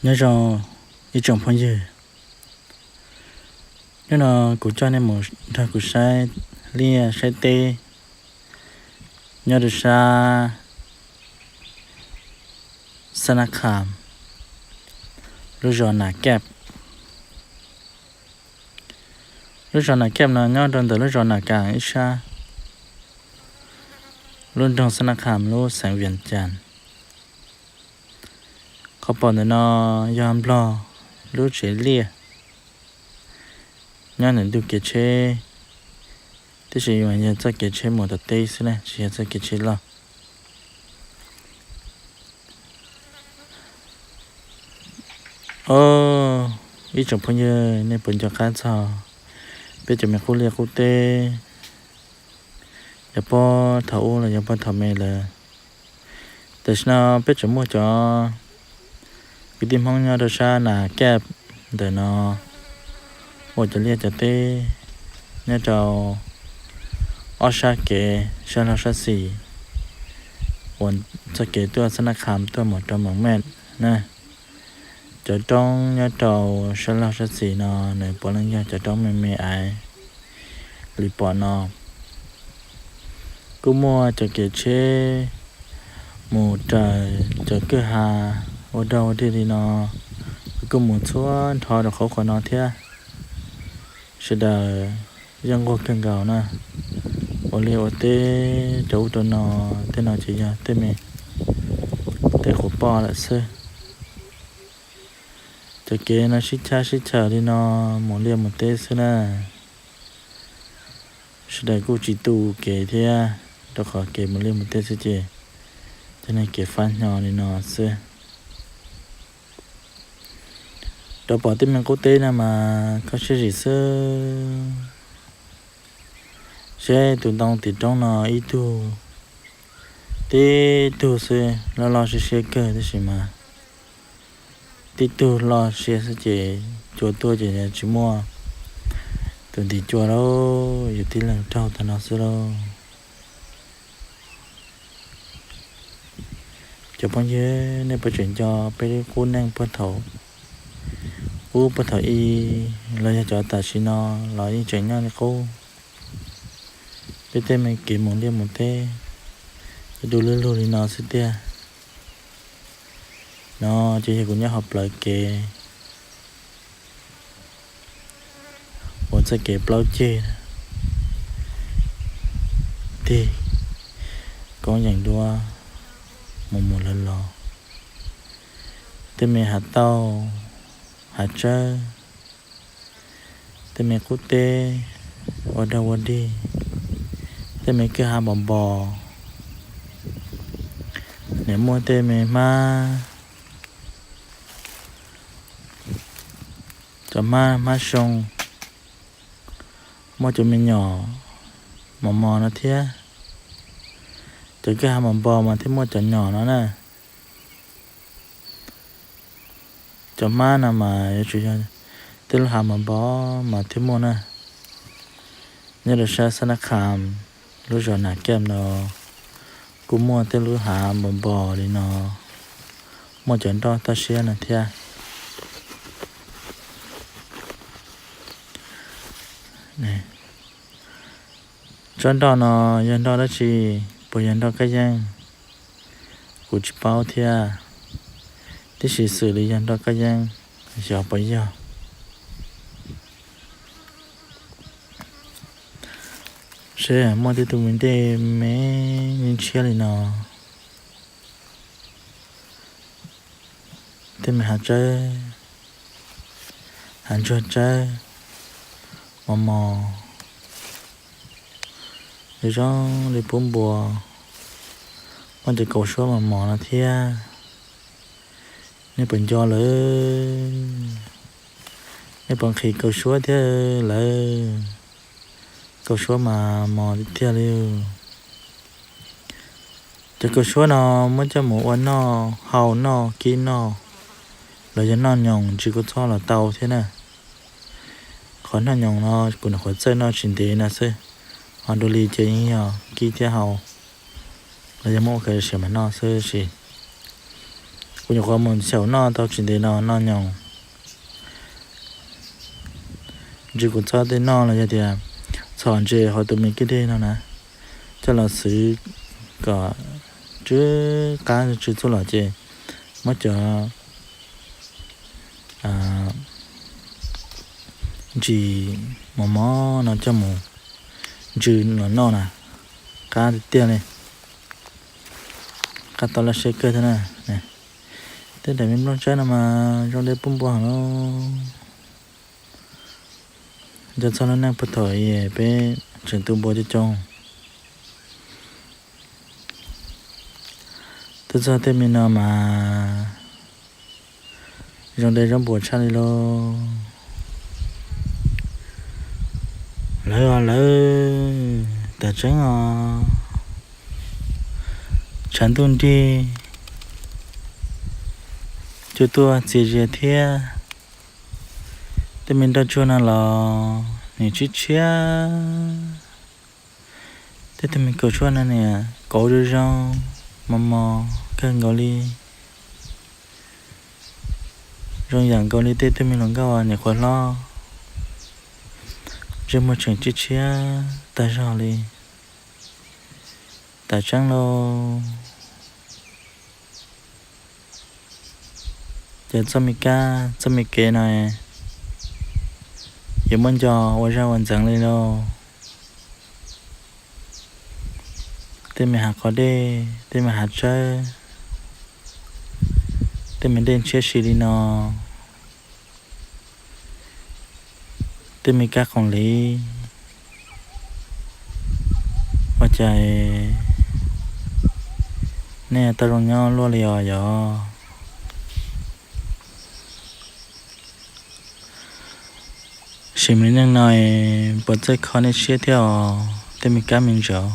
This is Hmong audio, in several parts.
Nyob zoo ib tsoom phooj ywg, hnub no kuv coj nej mus nrog kuv saib liaj saib teb nyob rau sab Xab Nab Kham, lub zos Nas Kab. Lub zos Nas Kab no nyob rau ntawm lub zos Nas Kas ib sab, lub nroog Xab Nab Kham lub xeev Vias Cas. Qhov pom ntawm no yog Nplog lub tsev liaj nyob ntawm ntug kev tsheb, tab sis yog txoj kev tsheb mus tom teb xwb na, tsis yog txoj kev tsheb loj. Os, ib tsoom phooj ywg, nej puas nco qab txog peb cov me qub liaj qub teb, yog puag thaum ub los yog puag thaum me lawm? Tam sim no peb tseem muaj cov kwv tij Hmoob nyob rau sab Nas Kab ntawm no ua cov liaj cov teb nyob rau ob sab kev, sab laug sab xis, uas txoj kev tuaj Xab Nab Kham tuaj mus rau Moos Mej na. Cov roob nyob rau sab laug sab xis no nws puav leej yog cov roob me me aiv li pom no. Kuj muaj cov kev tsheb mus raws cov kwj ha ua dog ua dig li no, kuj mus txhua nrho rau qhov qhov no thiab. Sawv daws yeej nquag kawg nkaus na, ua liaj ua teb rau ub rau no, tej no ces yog tej me tej quas poj lawm xwb. Cov kev no sib chab sib chaws li no mus liaj mus teb xwb na. Sawv daws kuj tsis tu kev thiab, rau qhov kev mus liaj mus teb xwb ces cov niag kev fab hnyo li no xwb. Rov pom tej me qub teb no mas koj siab zim xwb. Seb tus ntoo tim roob no ib tug, tib tug xwb, loj loj siab siab kawg tab sis mas tib tug loj siab xwb ces cua tuaj ces tsis muaj tus ntim cua lauj, yus tib leeg raug tag no xwb lauj. Cov phooj ywg, nej puas tseem nco peb qub neej puag thaum ub puag thaum i, los yog cov tam sim no los yeej tseem nyob li qub? Peb tej me kev mus liaj mus teb du lug lug li no xwb tiag. No ces yog kuv nyob hauv plawv kev uas txoj kev plaub ceg tig koob yees duab mus mus los los. Tej me hav tauj, hav tsawb, tej me qub teb ua dog ua dig, tej me kwj ha npos npos, nim muaj tej me hmab, cov hmab, hmab soo, muaj cov me nyom mos mos no thiab. Cov kwj ha npos npos mas thiaj muaj cov nyom no na. Cov hmab no mas yuav tsum yog tej lub hav npos npos mas thiaj muaj na. Nyob rau sab Xab Nab Kham, lub zos Nas Kab no kuj muaj tej lub hav npos npos li no, muaj cov nroj toj siab no thiab. Tsob nroj no yog nroj dab tsi? Puas yog nroj kab yeeb? Kuv tsis paub thiab, tab sis xws li yog nroj kab yeeb, xyov puas yog. Seb muaj tej tug me ntej me ntshiab li no, tej me hav tsawb, hav ntsuag tsawb mos mos, zoo zoo li pub npua, muaj cov kaus suab mos mos no thiab. Nej puas nco lawm? Nej puas nqhis kaus suab thiab lawm? Kaus suab mas mos tiag tiag li. Cov kaus suab no muab coj mus ua noj hau noj kib noj, los yog noj nyoos tsis kuj txhob los tau thiab na. Qhov noj nyoos no kuv nyuam qhuav txawj noj tsis ntev no xwb, ho dua li ces yeej yog kib thiab hau, los yog muab ua khaws siav mas noj xwb sis. Kuv nyuam qhuav mus xyaum noj tau tsis ntev no, noj nyoos. Ntshe kuv txhob tej noj los yog tias txhom ntses hauv tus me kwj dej no na, coj los xwb kom tsw qab tsw txuj lom ces muab cov ntsis mos mos no coj mus ntsw los noj na, qab tiag tiag li. Qab tau laj siab kawg thiab na. Tej daim me nplooj tsawb no mas zoo dej pub npua heev lauj. Nco txog lub neej puag thaum peb tseem tu npua coob coob. Tuaj txog tej me no mas zoo dej zoo npua tshaj li lauj. Lawv os lawv, tam tseeb os, tshav ntuj nrig, cua tuaj txias zias thiab. Tej me nroj tsuag no los nws tshiab tshiab. Tej tug me kaus tshuaj no niam kauv zoo zoo, mos mos kawg nkaus li. Zoo yam nkaus li tej tug me hluas nkauj nyuam qhuav hlob, ntsej muag tseem tshiab tshiab tag zog li. Tam tseeb lauj. Ces txoj me kab txoj me kev no yuav muab nco ua zaj ua ntxeev li lauj. Tej me hav qhov dej, tej me hav tsawb, tej me dej ntshiab si li no, tej me kab qoom liv, ua cas nej tau zoo nyob luaj li os yog? Sim me neej no puas txawj kho nej siab thiab os tej me kab me ntsis?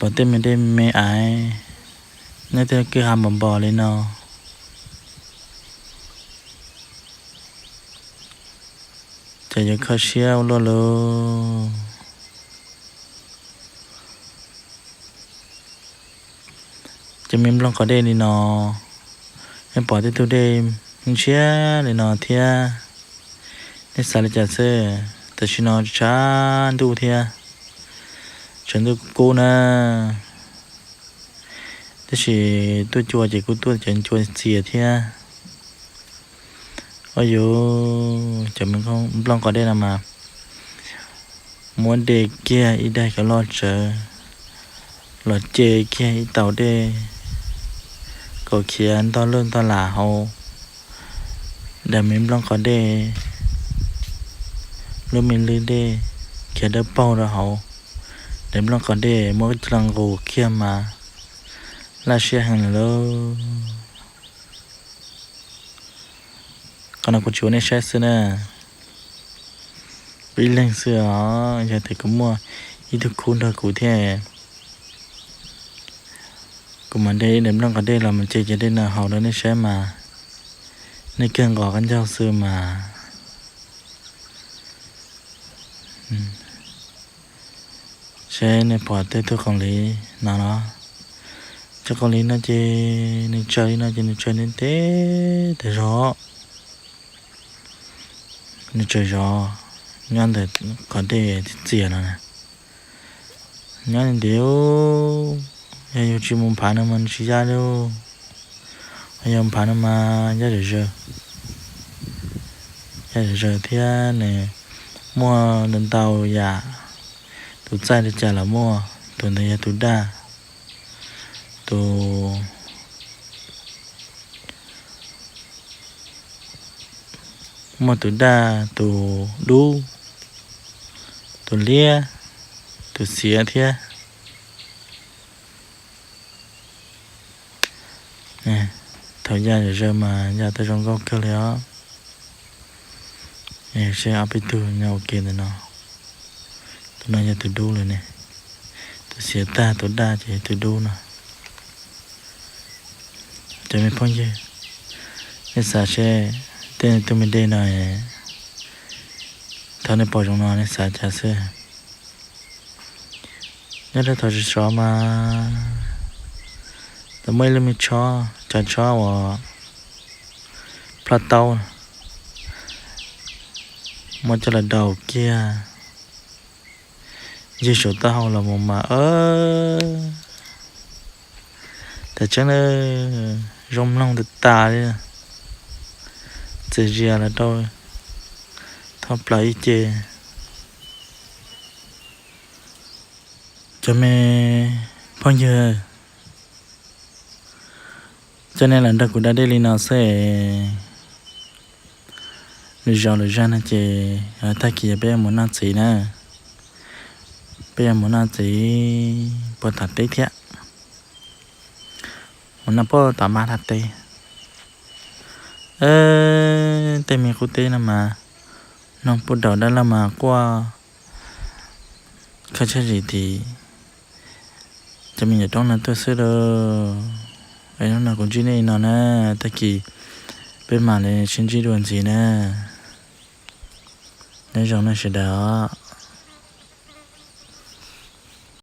Pom tej me dej me aiv nyob tej kwj ha npos npos li no, ces yuav kho siab ua luaj lauj. Ces me nplooj qhov dej li no, nej pom tej tug dej ntshiab li no thiab, nej xav li cas xwb? Tam sim no tshav ntuj thiab, tshav ntuj kub na, tab sis tuaj cua ces kuj tuaj cov ncua txias thiab. Ua yuv, cov nplooj qhov dej no mas muab de kiag ib daim cov loj tsawv los ce kiag ib taus dej kom khiav ntog lwj ntog lam hauv daim me nplooj qhov dej, lub me lwj dej khiav dawb paug rau hauv daim nplooj qhov dej, muab coj los nqus kiag mas laj siab heev lawm lauj. Qhov no kuv tsis ua nej saib xwb na, kuv ib leeg xwb os. Yog tias kuv muaj ib tug khub nrog kuv thiab, kuv mam de ib daim nplooj qhov dej los mus ce cov dej no haus rau nej saib mas, nej kawg nqos qab ncaug xwb mas. Saib nej pom tej tug qoom liv no los, cov qoom liv no ces nws tsaws li no ces nws tsaws ntev ntev tas zog. Nws tsaws zov nyob ntawm qhov dej txias no na, nyob ntev. Yog yus tsis mus nphav nws mas nws tsis ya li. Yog nphav nws mas ya zawm zaws, ya zawm zaws thiab nws muaj ntau ntau yam. Tus txaij li cas los muaj, tus ntawd yog tus daj, tus muaj tus daj, tus dub, tus liab, tus xiav thiab. Thaum ya zawm zaws mas ya tau zoo nkauj kawg li os. Seb ob peb tug nyob ua ke ntawm no. Tus no yog tus dub lawm ne. Tus xiav tag tus daj ces yog tus dub no. Cov me phooj ywg, nej xav seb tej tug me dej no, thaum nej pom zoo no nej xav cas xwb? Nyob rau thaum sov sov mas Muaj ib lub me tshob, cov tshob uas ploj taub, muab coj los daus kiag, ncig saum taub hau los mus mas, tam tseeb na, zoo mloog tas tas li. Txias zias los rau thoob plaws ib ce. Cov me phooj ywg, coj nej los nrog kuv da dej li no xwb. Lwm zaus lwm zag no ces tag kis yog peb yuav mus noj txiv na. Peb yuav mus noj txiv puag tom teb thiab, mus noj puag tom mab thaj teb. Tej me qub teb no mas noog puj daum dab laug mas quaj khawb tshaj zim tim cov me nyuam roob no tuaj xwb lauj. Es hnub no kuv ntsib nej li no na, tag kis peb mam li sib ntsib dua ntxiv na. Nyob zoo nej sawv daws os.